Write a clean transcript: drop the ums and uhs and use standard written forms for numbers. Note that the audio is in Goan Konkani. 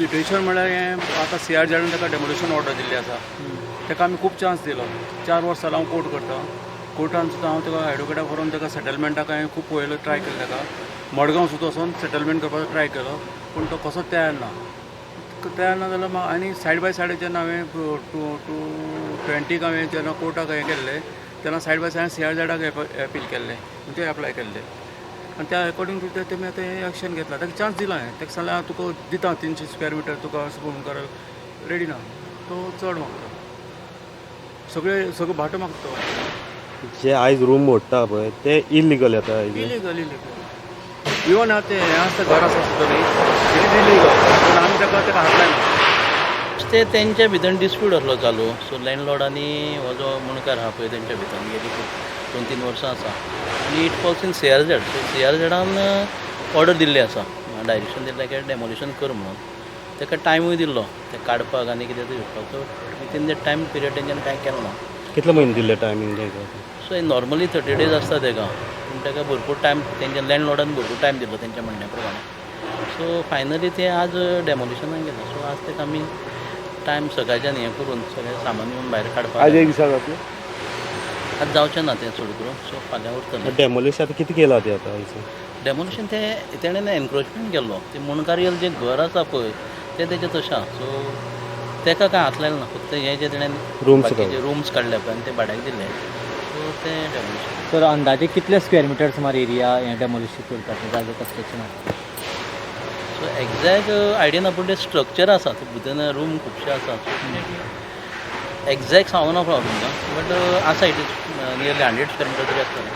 सिट्युएशन म्हळ्यार हें आतां सीआरझेडान ताका डेमोलिशन ऑर्डर दिल्ली आसा. ताका आमी खूब चान्स दिलो. 4 वर्सां जालें हांव कोर्ट करता. कोर्टान सुद्दां हांव ताका एडवोकेटाक व्हरोन ताका सेटलमेंटाक हांवें खूब पळयलो, ट्राय केलो. ताका मडगांव सुद्दां वचोन सेटलमेंट करपाचो ट्राय केलो, पूण तो कसोच तयार ना. तयार ना जाल्यार आनी सायड बाय सायड जेन्ना हांवें टू टू ट्वेंटीक हांवें जेन्ना कोर्टाक हें केल्लें, तेन्ना सायड बाय सायड सीआरझेडाक एपील केल्लें, म्हणजे एप्लाय केल्लें आनी त्या अकॉर्डिंग टू ते तेमी आतां हें एक्शन घेतलां. ताका चान्स दिला हांवें. ताका सांगलें, हांव तुका दिता 300 स्क्वेअर मिटर, तुका अशें करून कर. रेडी ना. तो चड मागता, सगळे सगळे भाटो मागता तो. जे आयज रूम मोडटा पळय, ते इलिगल येता आयज? Illegal, illegal. इवन आतां हें आसता, घर आसा सुद्दां न्ही, it is illegal, पूण आमी ताका हात लायना. ते तेंच्या भितर डिस्प्यूट आसलो चालू. सो लँडलॉर्ड आनी हो जो मुणकार आहा पळय, तेंच्या भितर गेली खूब 2-3 वर्सां आसा आनी it falls in CRZ. So सीआरझेडान ऑर्डर दिल्ली आसा, डायरेक्शन दिल्लें की डेमोलिशन कर म्हणून. ताका टायमूय दिल्लो ते काडपाक आनी कितें तें घेवपाक. So within the time period तेंच्यांनी कांय केलें ना. कितले म्हयने दिल्ले टायमींग तांकां? सो नॉर्मली 30 डेज आसता तेका, पूण ताका भरपूर टायम, तेंच्या लँडलॉर्डान भरपूर टायम दिल्लो तेंच्या म्हणण्या प्रमाणे. सो फायनली ते आज डेमोलिशनाक गेले. सो आज ताका आमी टायम सकाळच्यान हें करून सगळें सामान येवन भायर काडपाक. आज एक दिसा जातलें? आज जावचें ना तें चड करून. सो फाल्यां उरतलें. डेमोलिश आतां कितें केलां तें आतां आयज? डेमोलिशन तें तेणें एनक्रोचमेंट केल्लो. ते मुणकारियल जें घर आसा पळय, तें तेजें तशें आसा. सो तेका कांय हात लायलो ना, फक्त हें जें तेणें Rooms. बाकीचे रुम्स काडले पळय आनी ते भाड्याक दिले, सो तें डेमोलिशन. सर, अंदाजे कितले स्क्वेअर मिटर सुमार एरिया हें डेमोलिश करतात, जागे कसल्याचे? सो एग्जॅक्ट आयडिया ना, पूण तें स्ट्रक्चर आसा, ते भितर रूम खुबशे आसा. सो एग्जॅक्ट सांगू नाका हांव तुमकां, बट आसा, it is nearly 100 square meter तरी आसतलें.